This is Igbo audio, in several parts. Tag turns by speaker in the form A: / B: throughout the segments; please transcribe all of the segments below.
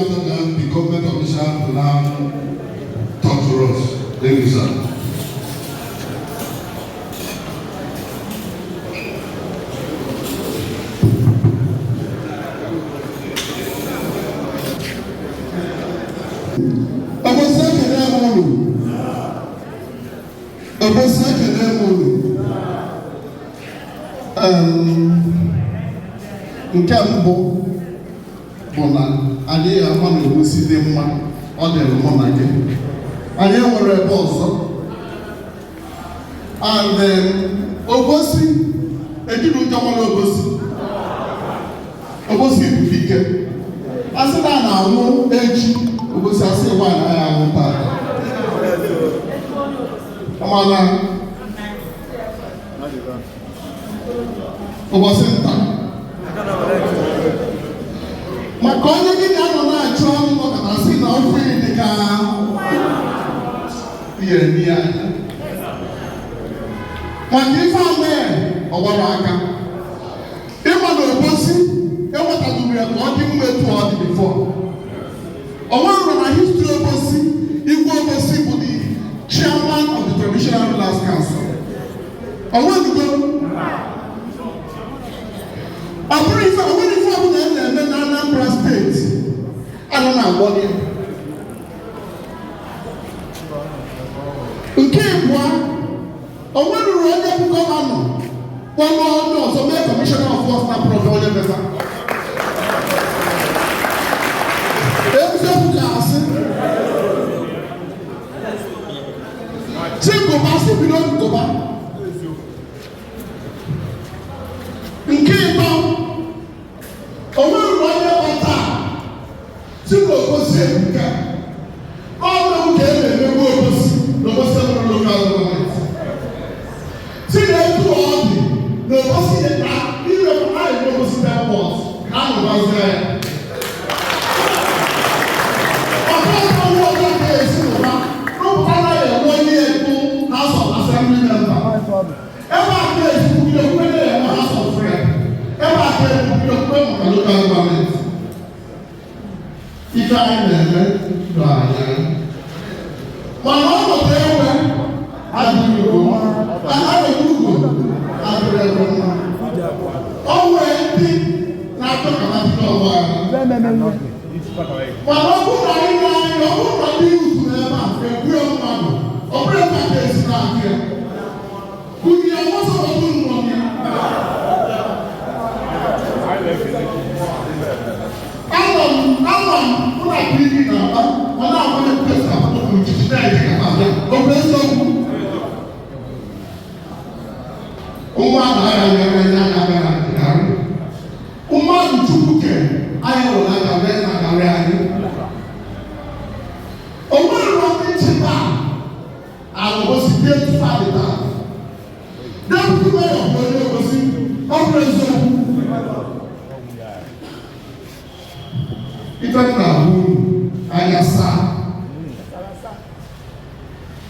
A: After that, the government official will now talk to us. Thank you, sir.
B: Obosi, ekele m unu. Obosi, ekele m unu. Nke mbụ bụ na anyị ama na Obosi dị mma, ọ dịrị mụ na gị. Anyị nwere ebe ọzọ. And Obosi ejiri ụjọ mara Obosi. Obosi bụ dike. Asị na a na-anwụ echi, Obosi asị nwaanyị anaghị anwụ tata. Mana ụbọchị nta maka onye gị na-anọ na-achụ ọnụ nọkọta sị na ofe dị ka ihe n'ihe anya maka ife amee ọgbara aka ịma na Obosi enwetaduru ya ka ọ dị mma etu ọ dị before. O nwere na history Obosi, Igwe Obosi bụ the chairman of the Traditional Rulers Council. O nwenugo ọ bụrụ ife o nwere ife ọbụla a na-eme na Anambra Steeti ana na-agbọ ya. Nke ịbụọ, o nweruru onye bụ governor kpọrọ onye ọzọ mee commissioner of works na prọfọ onye meza. Eziokwu ka asị chigụba sị bido ngụba. Nke ịtọ, o nweruru onye bata si na Obosi ebuka ọ bụrụ ka e na-emegbu Obosi na Obosi enwere local government, si na etu ọ dị na Obosi na iwepụta anyị Obosi airport ka a nụbazie ya. Ọtụtụ ọnwụ ọjọọ ka esi n'ụba rụpụta anaghị enwe onye bụ House of Assembly member. Ebe a ka esi kwugide kwube na-enwe House of Rep. Ebe a ka esi kwugide kwube maka local government. Ife anyị na-eme dọ anyị anya. Mana ọnọdụ enwe adịghị ugo, adịghị ugo, adịghị egwe mma. O nwee ndị na-achọ ka ha bido ọgba aghara. Mana ọ bụrụ na anyị na-anya, ọ bụrụ na ndị youth n'ebe a egbuo mmadụ, ọ bụrụ ebe a ka esi na-akụ ya. Unu ya nwụsọ ọdụ nnọọ ya. Anọ m anọ m mụ na TV na-akpa, ọ na-agwa m etu esi akpata ụmụ ijiji na-eje ka ha bịa. Ọ bụ eziokwu? Mmadụ agaghị eme anya aka bịara mmadụ Chukwu kere anyị nwere aka bịa na-akarị anyị. O nwere ndị nchịkwa Obosi dị etu fa dị taa. Deputy mayor bụ onye Obosi, ọ bụrụ eziokwu? Ife m na-ahụ unu anya saa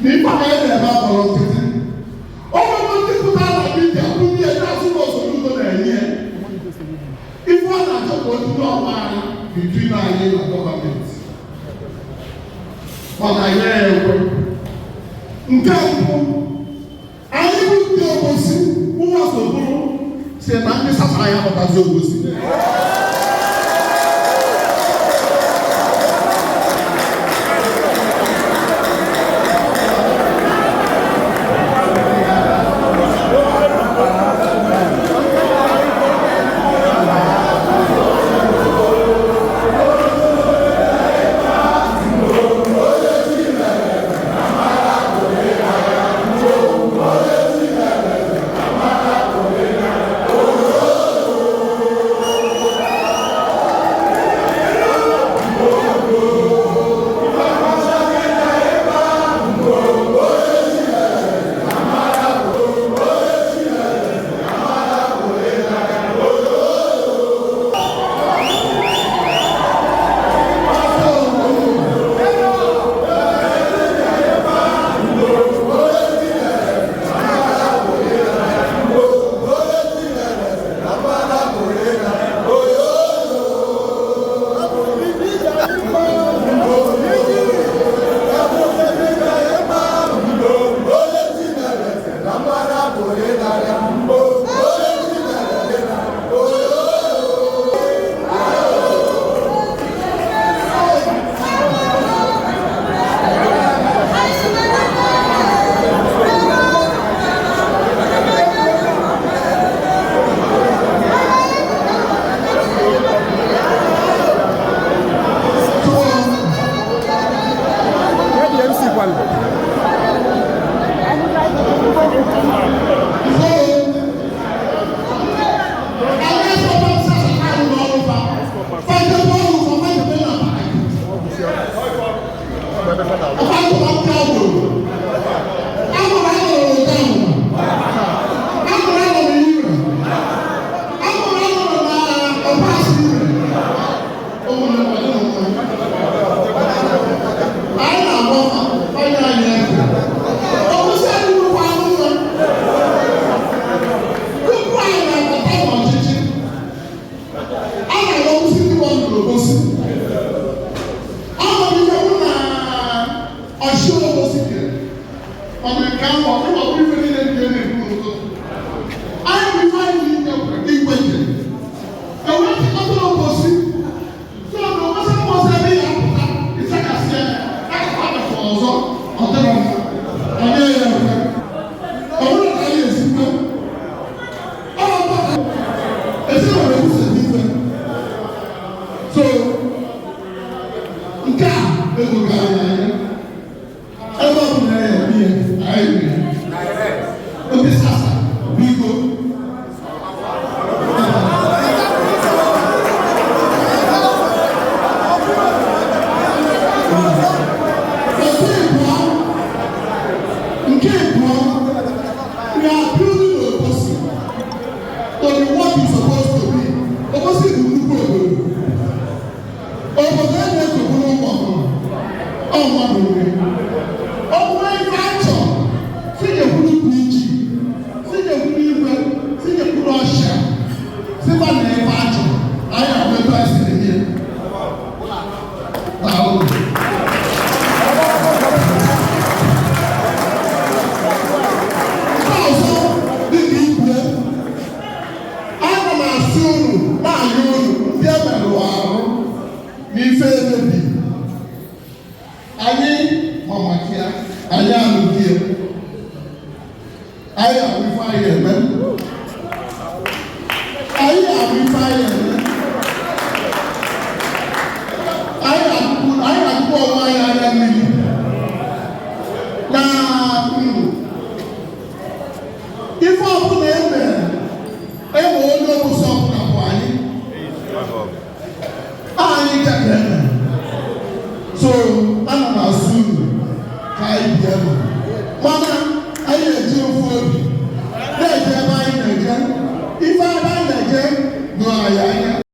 B: na ife anyị na-eme akpọrọ nkịtị. O nwere ndị pụtara na media kwunye na-asị na Soludo na-enye ya. Ife ọ na-achọ ka o tinye ọgba anyị between anyị na gọọmenti, mana anyị ekwe. Nke mbụ, anyị bụ ndị Obosi ụwa sobụrụ si na ndị sasara ya pụtazi Obosi. So, ana m asụ unu ka anyị bịa nọ. Mana